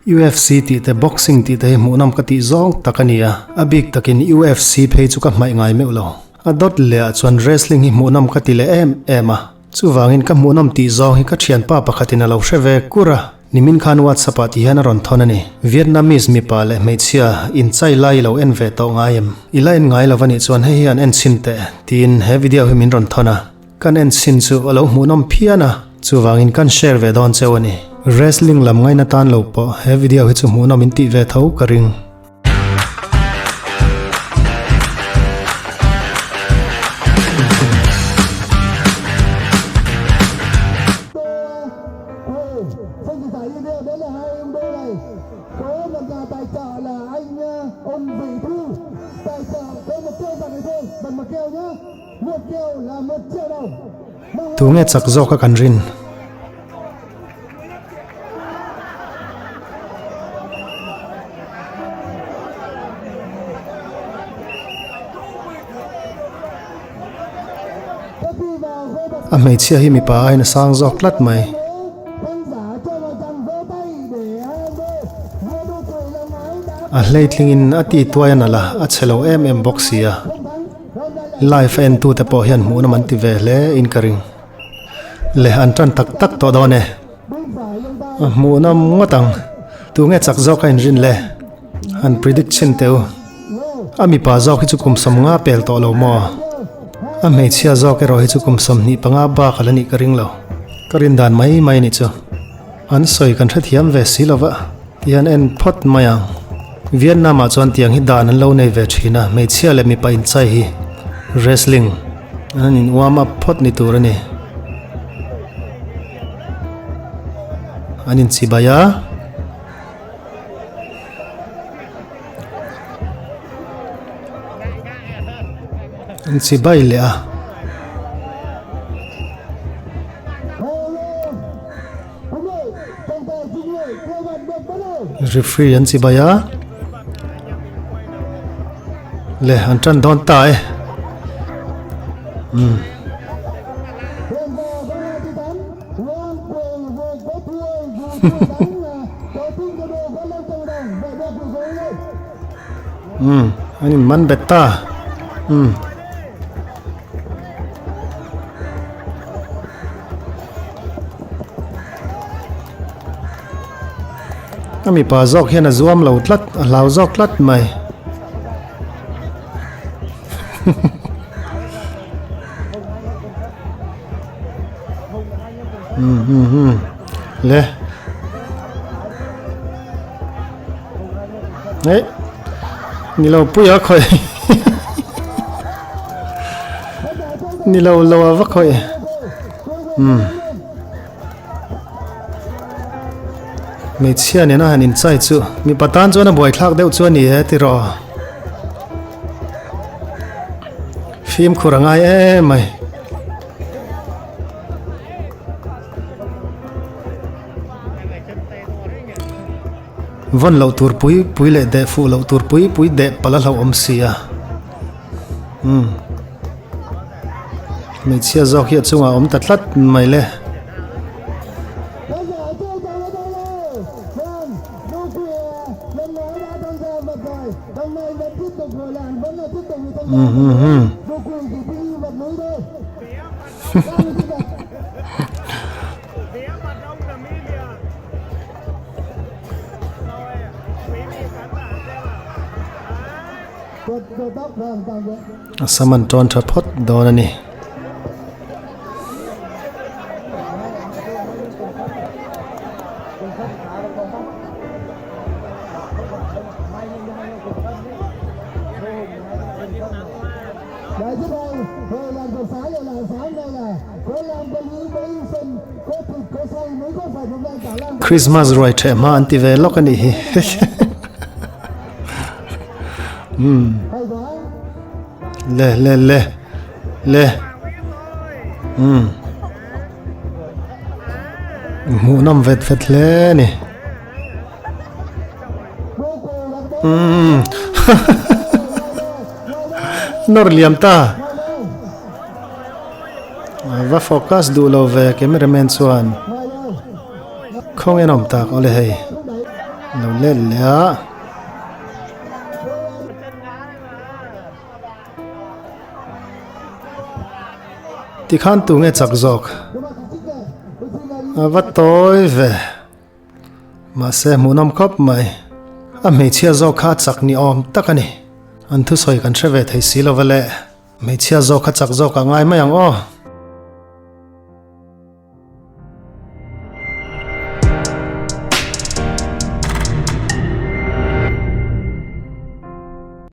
UFC tih te boxing tih te hi hmuhnawm ka tih zawng tak a ni a, a bik takin UFC phei chu ka hmaih ngai meuh lo. A dawt leh ah chuan wrestling hi hmuhnawm ka ti leh em em a, chuvangin ka hmuhnawm tih zawng hi ka thianpa pakhatin a lo hre ve kur a, nimin khan WhatsApp ah ti hian a rawn thawn a ni. Vietnamese mipa leh hmeichhia inchai lai i lo en ve tawh ngai em? I la en ngai lo a nih chuan hei hi an en chhin teh tiin he video hi min rawn thawn a. Kan en chhin chu a lo hmuhnawm phian a, chuvangin kan share ve dawn cheu a ni. Wrestling lam ngaina tan lo pawh he video hi chu hmuhnawm in tih ve tho ka ring. Tunge chak zawk a kan rin? A hmeichhia hi mipa aiin a sang zawk tlat mai. A hleitlingin a ti tuai a nalh a, a chhe lo em em bawk si a. Live a en tu te pawh hian hmuhnawm an ti ve hle in ka ring. Le an tan tak tak tawh dawn e. A hmuhnawm ngawt ang. Tunge chak zawk a inrin le? Han predict chhin teh u. A mipa zawk hi chu kum 50 pel tawh lo maw? A hmeichhia zawk erawh hi chu kum 25 bak a la nih ka ring lo. Ka rin dan mai mai a nih chu. An sawi kan hrethiam ve si lova. Tihian en phawt mai ang. Vietnam ah chuan tiang hi dan an lo nei ve thin a, hmeichhia leh mipa inchai hi wrestling an in warm up phawt ni tur a ni. An inchibai a. An chibai leh a. Referee an chibai a le an tan dawn ta e umm. Umm an in man bet ta umm. A mipa zawk hian a zuam lo tlat a hlau zawk tlat mai um um um le eh ni lo pui a khawi ni lo lo a va khawi um Hmeichhia nena han inchai chu mipa tan chuan a buaithlak deuh chu a ni e tiraw. Fimkhur a ngai em mai. Vawn loh tur pui pui leh deh fuh loh tur pui pui deh palh a hlauhawm si a. Umm. Hmeichhia zawk hi a chungah a awm ta tlat mai le. Umm umm umm. A sam an tawn tha phawt dawn a ni. Christmas ruai theh hma an ti ve lawk a nih hi. Umm le le le le umm hmuhnawm vet vet hle a ni. Umm nawr liam ta va focus duh lo ve cameraman chuan khawnge an awm tak awle hei. Lo let leh a. Tikhan tunge chak zawk? A va tawi ve. Mahse hmuhnawm khawp mai. A hmeichhia zawk kha a chak ni awm tak a ni. An thusawi kan hre ve thei si lo va le. Hmeichhia zawk kha chak zawk ah ngai mai ang aw.